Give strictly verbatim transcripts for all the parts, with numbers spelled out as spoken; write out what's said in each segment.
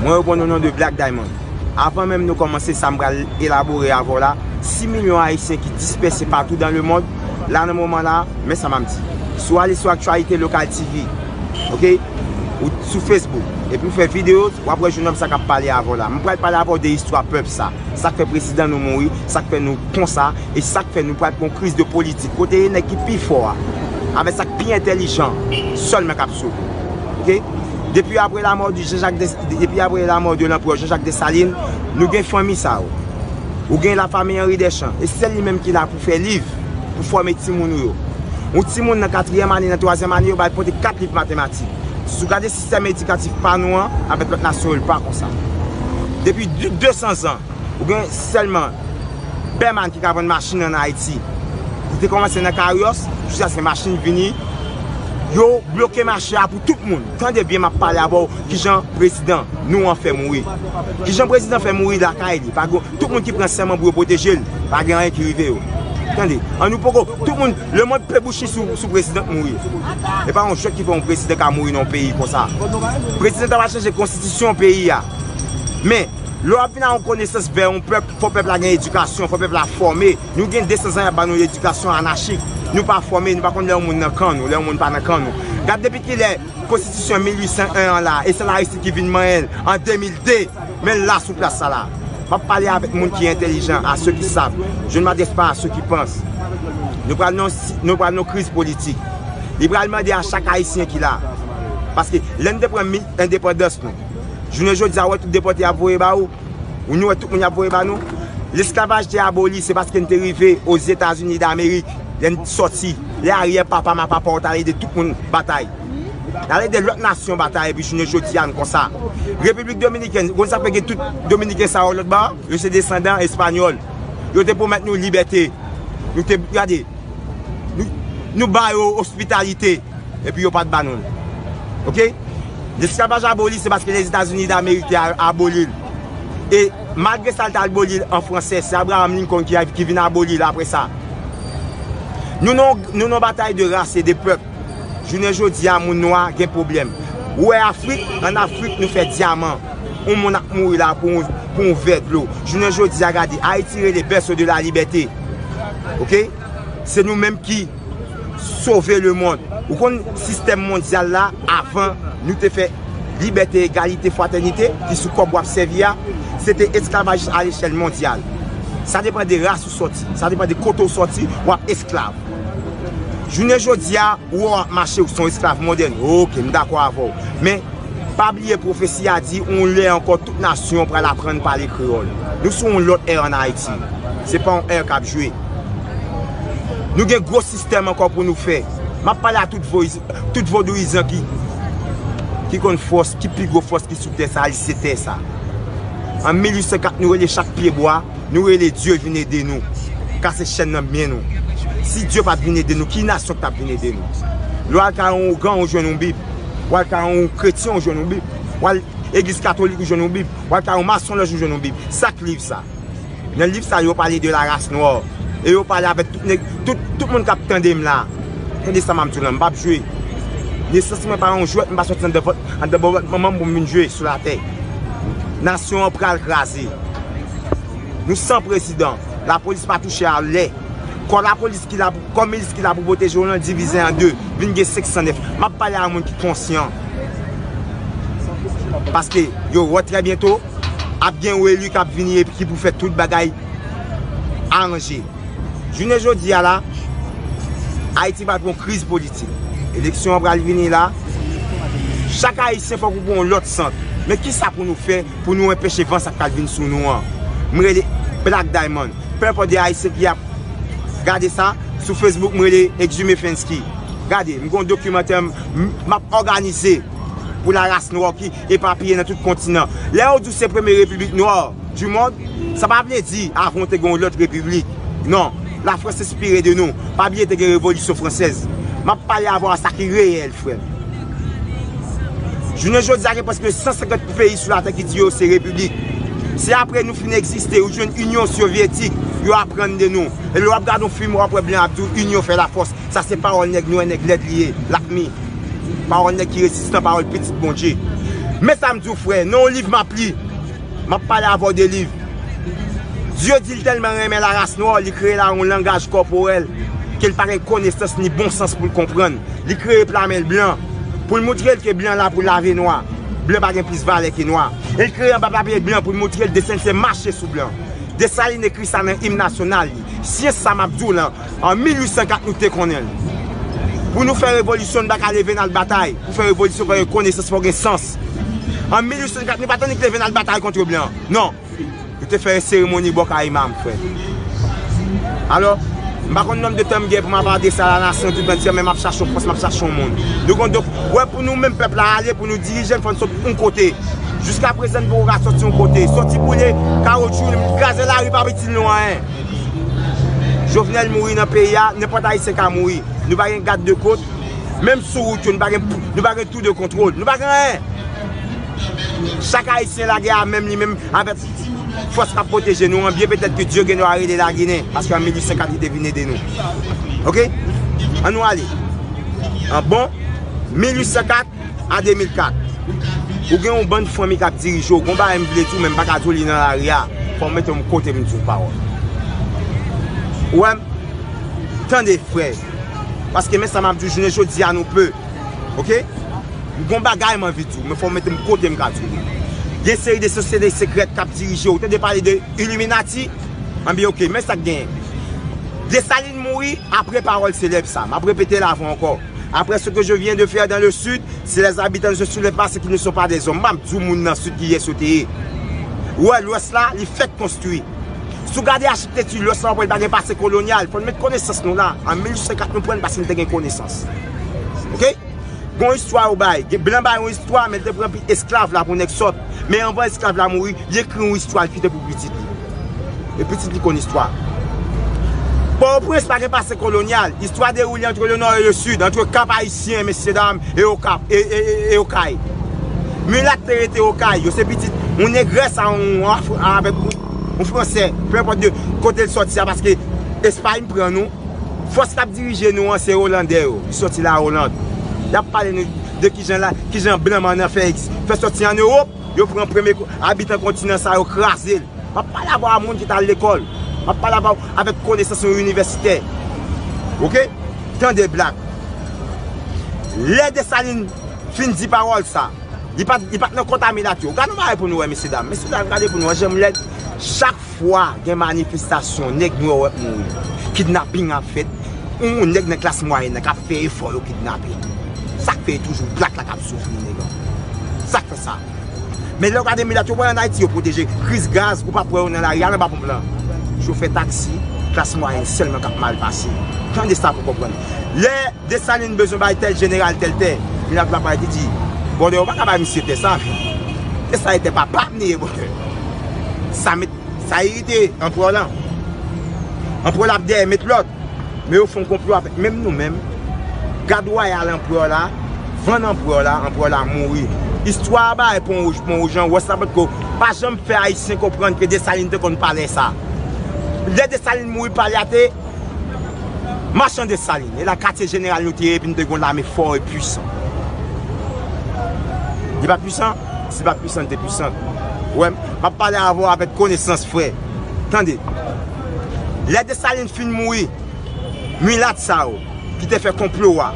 Mwen reponn o non de Black Diamond. Avan menm nou kòmanse sa m pral elabore avè w la, sis milyon Ayisyen ki dispèse patou dan lemond, la nan moman la, men sa m ap di. Si w ale sou Actualité Locale T V, oke, ou sou Facebook, epi w fè videyo, w ap wè jennonm sa k ap pale avè w la. M pral pale avè w de istwa pèp sa. Sa k fè prezidan nou mouri, sa k fè nou konsa, e sa k fè nou pral pran yon kriz de politik. Kote e nèg ki pi fò a, avèk sa k pi entèlijan, sèlman k ap sove. Oke? Depi apre lamò de Jean-Jacques Des-, depi apre lamò de lanperè Jean-Jacques Dessalines, nou gen fanmi sa yo. Ou gen lafanmi Henri Deschamps, e sèl li menm ki la pou fè liv, pou fòme timoun ou yo. Yon timoun nan katriyèm ane, nan twazyèm ane, yo ba l pote kat liv matematik. Si w gade sistèm edikatif pa nou an, avèk lòt nasyon yo, li pa konsa. Depi de, de san zan, ou gen sèlman Bèman ki ka vann machin ann Ayiti. Li te kòmanse nan karyòs, jiskaske machin vini, yo bloke mache a pou tout moun. Tande byen, m ap pale avè w kijan prezidan nou an fè mouri. Kijan prezidan fè mouri lakay li. Pa gen, tout moun ki pran sèman pou yo pwoteje l, pa gen anyen ki rive yo. Tande, an nou poko, tout moun, lemond pe bouchi sou, sou prezidan k mouri. E pa yon jwèt ki fè yon prezidan ka mouri nan yon peyi konsa. Prezidan ta pral chanje konstitisyon peyi a. Men, lè w ap vin a yon konesans vè yon pèp, fò pèp la gen edikasyon, fò pèp la fòme. Nou gen de san zan y ap ba nou ledikasyon anachik. Nou pa fòme, nou pa konn lè yon moun nan kan nou, lè yon moun pa nan kan nou. Gad depi kilè konstitisyon mil uit san en an la, e se Larisi ki vin manyen l an de mil de, men l la sou plas sa la. M ap pale avèk moun ki entèlijan, à ceux qui savent. Je ne m'adresse pas à ceux qui pensent. Nou pral nan, nou pral nan kriz politik. Li pral mande a chak Ayisyen ki la. Paske lè n te pran mi-, endepandans nou, jounen jodi a, w wè tout depòte y ap voye ba ou. Ou nou wè tout moun y ap voye ba nou. Lesklavaj te aboli, se paske n te rive Ozetazini Damerik. Lè n sòti, lè aryè papa ma papa w t al ede tout moun batay. T al ede lòt nasyon batay, epi jounen jodi a, n konsa. Repiblik Dominikèn, ou konn sa k fè gen tout Dominiken sa yo lòt bò? Yo se desandan espanyòl. Yo te pwomèt nou libète. Nou te, gade, nou, nou ba yo ospitalite. Epi yo pa t ba nou l. Oke? Lesklavaj aboli, se paske Lèzetazini Damerik te a-, aboli l. E malgre sa, l te aboli l an fransè, se Abraham Lincoln ki, ki vin aboli l apre sa. Nou nan, nou nan batay de ras e de pèp. Jounen jodi a, moun nwa gen pwoblèm. Ou wè Afrik, ann Afrik, nou fè dyaman. Yon moun ap mouri la pou yon, pou yon vè dlo. Jounen jodi a, gade, Ayiti rele berceau de la liberté. Oke? Se nou menm ki sove lemond. Ou konn sistèm mondyal la, avan nou te fè libète, egalite, fratènite, ki sou kòb w ap sèvi a, se te esklavajis alechèl mondyal. Sa depann de ras ou sòti, sa depann de kote w sòti, w ap esklav. Jounen jodi a, ou wè w ap mache, ou se yon esklav modèn. Oke, m dakò avè w. Men, pa bliye pwofesi a di, yon lè ankò, tout nasyon pral aprann pale kreyòl. Nou sou yon lòt è ann Ayiti. Se pa yon è k ap jwe. Nou gen gwo sistèm ankò pou nou fè. M ap pale a tout voiz-, tout vodouyizan ki, ki konn fòs, ki pi gwo fòs ki sou tè sa, li se tè sa. An mil uit san kat, nou rele chak pyebwa, nou rele Dye vin ede nou. Kase chèn nan men nou. Si Dye pa t vin ede nou, ki nasyon k t ap vin ede nou? Lè w al kay yon ougan, ou jwenn yon Bib. W al kay yon kretyen, ou jwenn yon Bib. W al legliz katolik, ou jwenn yon Bib. W al kay yon masonlòj, ou jwenn yon Bib. Sa k liv sa? Nan liv sa, yo pale de la race noire. E yo pale avèk tout nèg, tout, tout moun k ap tande m la. Tande sa m ap di w la, m p ap jwe. Nesans mwen pa yon jwèt, m pa sòti anndan vant, anndan bò vant manman m pou m vin jwe sou latè. Nasyon an pral kraze. Nou san prezidan. Lapolis pa touche a lè. Kò lapolis ki la pou, kò milis ki la pou pwoteje w lan divize an de. Vin gen senk san nèf. M ap pale a moun ki konsyan. Paske yo wè trè byento, ap gen yon eli k ap vini epi ki pou fè tout bagay aranje. Jounen jodi a la, Ayiti pral pran yon kriz politik. Eleksyon an pral vini la. Chak Ayisyen fòk ou pran yon lòt sant. Men kisa pou nou fè pou nou enpeche van sa k pral vin sou nou an? M rele Black Diamond. Pe enpòt de Ayisyen ki ap gade sa, sou Facebook, m rele Exhumé Fensky. Gade, m gen yon dokimantè m, m ap òganize pou la ras nwa ki epapiye nan tout kontinan. Lè yo di w se premye repiblik nwa du monde, sa pa vle di avan te gen yon lòt repiblik. Non, Lafrans enspire de nou. Pa bliye te gen revolisyon fransèz. M ap pale avè w a sa ki reyèl, frè m. Jounen jodi a, gen prèske san senkant peyi sou latè ki di yo se repiblik. Se apre nou fin egziste, ou jwenn Inyon Sovyetik, yo aprann de nou. E lè w ap gade yon fim, w ap wè blan ap di w, inyon fè lafòs. Sa se pawòl nèg nwè, nèg lèd li ye, lakmi. Pawòl nèg ki rezistan, pawòl pitit Bondye. Men sa m di w, frè, nan yon liv m ap li, m ap pale avè w de liv. Dye di l tèlman renmen laras nwa, li kreye la yon langaj kòporèl ke l pa gen konesans ni bon sans pou l konprann. Li kreye pla men l blan pou l moutre l ke blan la pou lave nwa. Blan pa gen plis valè ke nwa. E l kreye anba papye blan pou l moutre l Desalin se mache sou blan. Desalin ekri sa nan im nasyonal li. Syans sa m ap di w lan, an mil uit san kat nou te konnen l. Pou nou fè revolisyon, nou pa ka leve n al batay. Pou fè revolisyon, fò gen konesans, fò gen sans. An mil uit san kat, nou pa t annik leve n al batay kont blan. Non. Nou te fè seremoni bò kay imam, frè. Alò, m pa konn nonb de tan m gen pou m ap adrese a la nasyon tout antye, men m ap chache yon pòs, m ap chache yon moun. Nou konn, donk, wè, pou nou menm pèp la ale, pou nou dirije n, fò n sot yon kote. Jiska prezan, n poko ka sòti yon kote. Sòti boule kawotchou, kraze lari, pa itil nou anyen. Jovenel mouri nan peyi a, nenpòt Ayisyen ka mouri. Nou pa gen gad de kot. Menm sou wout yo, nou pa gen, nou pa gen tou de kontwòl. Nou pa gen anyen. Chak Ayisyen lage a menm li menm avèk fòs k ap pwoteje nou an, byen petèt ke Dye gen dwa rele Laginen, paske an mil uit san kat li te vin ede nou. Oke? Ann nou ale. An bon, mil uit san kat a de mil kat. Ou gen yon bann fanmi k ap dirije w, gon bagay m vle di w, men m pa ka di w li nan lari a. Fò w mete m kote m di w pawòl. Ou wè m? Tande, frè. Paske men sa m ap di w, jounen jodi a nou pe. Oke? Gon bagay m anvi di w, men fò w mete m kote m ka di w li. Gen seri de sosyete sekrèt k ap dirije w. Ou tande pale de Illuminati? Anben, oke, men sa k genyen. Desalin mouri, apre pawòl selèb sa. M ap repete l avè w ankò. Après ce que je viens de faire dans le sud, c'est les habitants de ce sud, les passés qui ne sont pas des hommes. M ap di w moun nan sid ki yès yo te ye. Ou wè, lwès la, li fèk konstwi. Si w gade achitekti lwès la, w ap wè li pa gen pase kolonyal. Fò n met konesans nou la. An mil uit san kat, nou pran l paske n te gen konesans. Oke? Gon istwa yo bay. Gen blan bay yon istwa, men l te pran pi esklav la pou nèg sòt. Men anvan esklav la mouri, li ekri yon istwa, l kite pou pitit li. E pitit li konn istwa. Pòtoprens pa gen pase kolonyal. Istwa dewoule entre le nord et le sud, entre Cap Haïtien, mesye dam, e Okap, e, e, e, e Okay. Milat te rete Okay. Yo se pitit yon negrès a yon, yon Af-, avèk yon, yon fransè, pe enpòt de kote l sòti a, paske Espay pran nou. Fòs k ap dirije nou an, se Olandè yo. Li sòti la Oland. Y ap pale nou de kijan la, kijan blan mannan fè, fè sòti an Ewòp, yo pran premye ko-, abitan kontinan sa, yo kraze l. M ap pale avè w a moun ki t al lekòl. M ap pale avè w avèk konesans yon inivèsitè. Oke? Tande, Black. Lè Desalin fin di pawòl sa, li pa t, li pa t nan konta milat yo. Gade yon bagay pou nou wè, mesye dam. Mesye dam, gade pou nou wè, jan m lèd. Chak fwa gen manifestasyon, nèg nwè w ap mouri, kidnaping ap fèt, yon nèg nan klas mwayèn nan k ap fè efò yo kidnape. Sa k fè e toujou Black la k ap soufri, nèg. Sa k fè sa. Men lè w gade milat yo, wè ann Ayiti yo pwoteje. Kriz gaz, ou p ap wè yo nan lari, al anba ponp lan. Chofè taksi, klas mwayèn sèlman k ap mal pase. Tande sa pou w konprann. Lè Desalin bezwen bay tèl jeneral tèl tè, milat la pral di, "Brother, ou pa ka bay misye tè sa, men. Tè sa e tè papa m li ye, brother." Sa met, sa irite anperè la. Anperè la ap dèyè met lòd. Men yo fè yon konplo avèk menm nou menm. Gad wayal anperè la, vann anperè la, anperè la mouri. Istwa a bay Pon Wouj, Pon Wouj an, wè sa potko pa janm fè Ayisyen konprann ke Desalin te konn palè sa. Lè Desalin mouri, palè a te Machan Desalin, e la katye jeneral nou te ye, epi nou te gen yon lame fò e pwisan. Li pa pwisan? Si l pa pwisan, li te pwisan. Ou wè, m ap pale avè w avèk konesans, frè. Tande. Lè Desalin fin mouri, milat sa yo, ki te fè konplo a,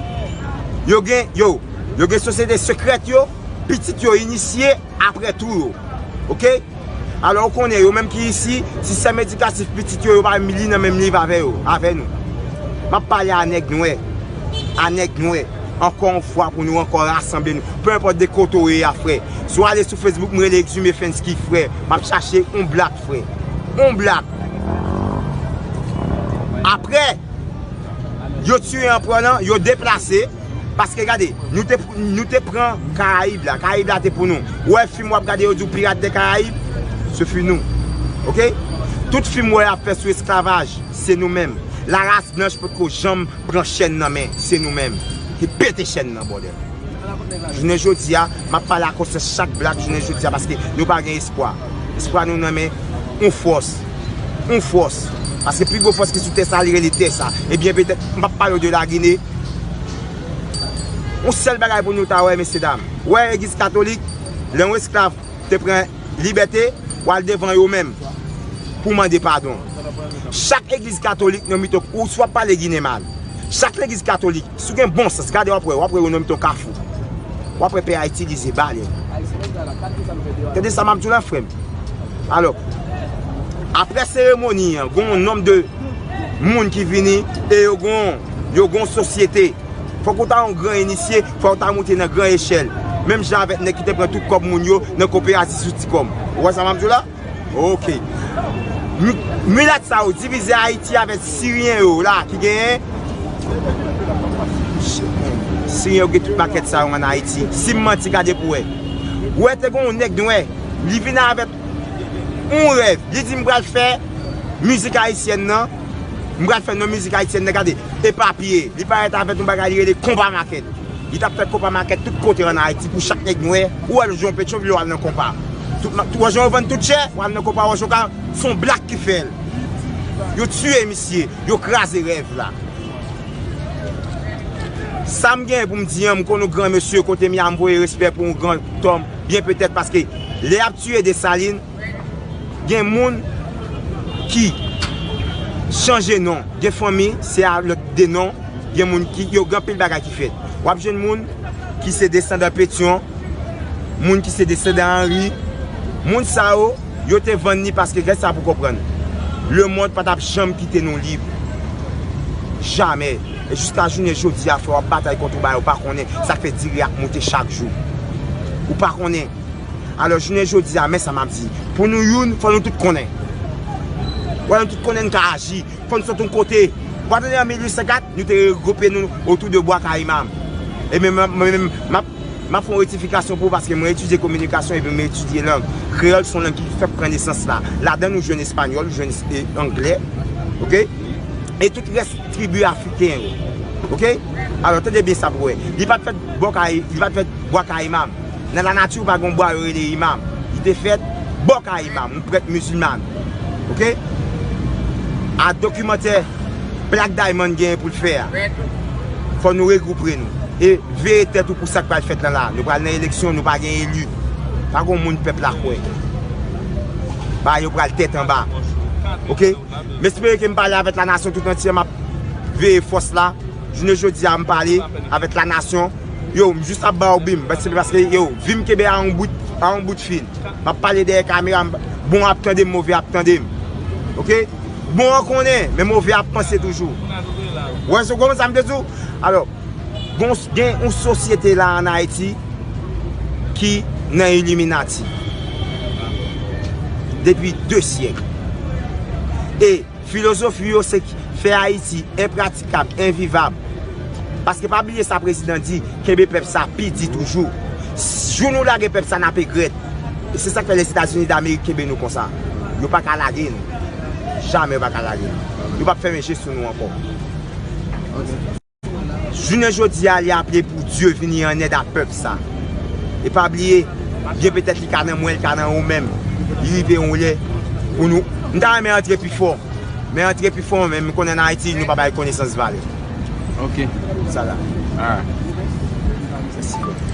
yo gen, yo, yo gen sosyete sekrèt yo, pitit yo inisye, apre tou yo. Oke? Alò, ou konnen, yo menm ki isi, sistèm edikatif pitit yo, yo pa menm li nan menm nivo avè yo, avè nou. M ap pale a nèg nwè, a nèg nwè. Ankò yon fwa pou nou ankò rasanble nou. Pe enpòt de kote w ye a, frè. Si w ale sou Facebook, m rele Exume Fensky, frè. M ap chache yon Black, frè. Yon Black. Apre, yo tiye anperè lan, yo deplase. Paske gade, nou te, nou te pran Karayib la. Karayib la te pou nou. Ou wè fim w ap gade, yo di w Pirates des Caraïbes, se fi nou. Oke? Tout fim w wè y ap fè sou esklavaj, se nou menm. Laras blanch potko janm pran chèn nan men, se nou menm ki pete chèn nan, brother. Jounen jodi a, m ap pale a konsyans chak Black jounen jodi a, paske nou pa gen espwa. Espwa nou nan men yon fòs. Yon fòs. Paske pi gwo fòs ki sou tè sa, li rele tè sa. Ebyen, petèt, m p ap pale w de Lagine. Yon sèl bagay pou nou ta wè, mesye dam. Wè, legliz katolik, Lè yon esklav te pran libète, w al devan yo menm pou mande padon. Chak legliz katolik nan mitan, ou si w ap pale ginen mal. Chak legliz katolik, si w gen bon sans, gade w ap wè, w ap wè yo nan mitan kafou. W ap wè pè a itilize bal yo. Tande sa m ap di w la, frè m. Alò, apre seremoni an, gen yon nonb de moun ki vini e yo gen, yo gen sosyete. Fòk ou ta yon gran inisye, fòk ou ta monte nan gran echèl. Menm jan avèk nèg ki te pran tout kòb moun yo nan koperativ sou Ticom. Ou wè sa m ap di w la? Ok. Mi-, milat sa yo divize Ayiti avèk Siryen yo la ki genyen. Siryen yo gen tout makèt sa yo ann Ayiti. Si m manti, gade pou wè. Ou wè te gen yon nèg nwè, li vin avèk yon rèv. Li di, "M pral fè mizik ayisyèn nan, m pral fè non mizik ayisyèn nan, gade, epapiye." Li parèt avèk yon bagay li rele konpa makèt. Li t ap fè konpa makèt tout kote ann Ayiti pou chak nèg nwè. Ou wè l jwenn Petyonvil, ou al nan konpa. Tout ma-, ou wè jan yo vann tout chè, ou al nan konpa, ou wè jan yo ka, se yon blak ki fè l. Yo tiye misye, yo kraze rèv la. Sa m gen pou m di an, m konn yon gran mesye kote m ye a, m voye respè pou yon gran tòm, byen petèt paske lè y ap tiye Desalin, gen moun ki chanje non, gen fanmi, se a lòt de non, gen moun ki, yo gen anpil bagay ki fèt. W ap jwenn moun ki se desandan Petyon, moun ki se desandan Anri, moun sa yo, yo te vann li paske, gad sa pou konprann. Lemonn pa t ap janm kite nou lib. Jamè. E jiska jounen jodi a, frè, w ap batay kont yon bagay ou pa konnen, sa k fè diri ap moute chak jou. Ou pa konnen. Alò, jounen jodi a, men sa m ap di. Pou nou youn, fò nou tout konnen. Fò nou tout konnen n ka aji. Fò n sot yon kote. Ou pa tande an mil uit san kat, nou te regwoupe nou otou de Bwa Kayimam. E men, mwen menm, m ap, m ap fè yon rektifikasyon pou ou paske mwen etidye kominikasyon epi mwen etidye lang. Kreyòl se yon lang ki fèk pran nesans la. Ladan nou jwenn espanyòl, nou jwenn e, anglè, oke? E tout rès tribi afriken yo, oke? Alò, tande byen sa pou wè. Li pa t fèt Bwa Kayi-, li pa t fèt Bwa Kayimam. Nan lanati, ou pa gen yon bwa yo rele Imam. Li te fèt Bwa Kayimam, yon prèt mizilman. Oke? A dokimantè Black Diamond genyen pou l fè a. Fò nou regwoupe nou. E veye tèt ou pou sa k pral fèt lan la. Nou pral nan eleksyon, nou pa gen eli. Pa gen moun pèp la kwè. Bagay yo pral tèt anba. Oke? M espere ke m pale avèk lanasyon tout antye, m ap veye fòs la. Jounen jodi a, m pale avèk lanasyon. Yo, m jis ap ba w bi m. Se paske, yo, vi m kenbe a yon bout, a yon bout fil. M ap pale dèyè kamera, m, bon ap tande m, move ap tande m. Oke? Bon an konnen, men move ap panse toujou. Ou wè, se konn sa m te di w? Alò, gon, gen yon sosyete la ann Ayiti ki nan Iliminati depi de syèk. E filozofi yo se k-, fè Ayiti enpratikab, envivab. Paske pa bliye sa prezidan di, kenbe pèp sa pi di toujou. Jou nou lage pèp sa, n ap egrèt. E se sa k fè Lèzetazini Damerik kenbe nou konsa. Yo pa ka lage nou. Jamè yo pa ka lage nou. Yo p ap fèmen je sou nou ankò. Jounen jodi a, li ap lè pou Dye vini an èd a pèp sa. E pa bliye, byen petèt li ka nan mwen, li ka nan ou menm. Li rive yon lè pou nou. M ta renmen antre pi fò. Men antre pi fò, men m konnen ann Ayiti, nou pa bay konesans valè. Ok. Sa la. Alright. Mèsi.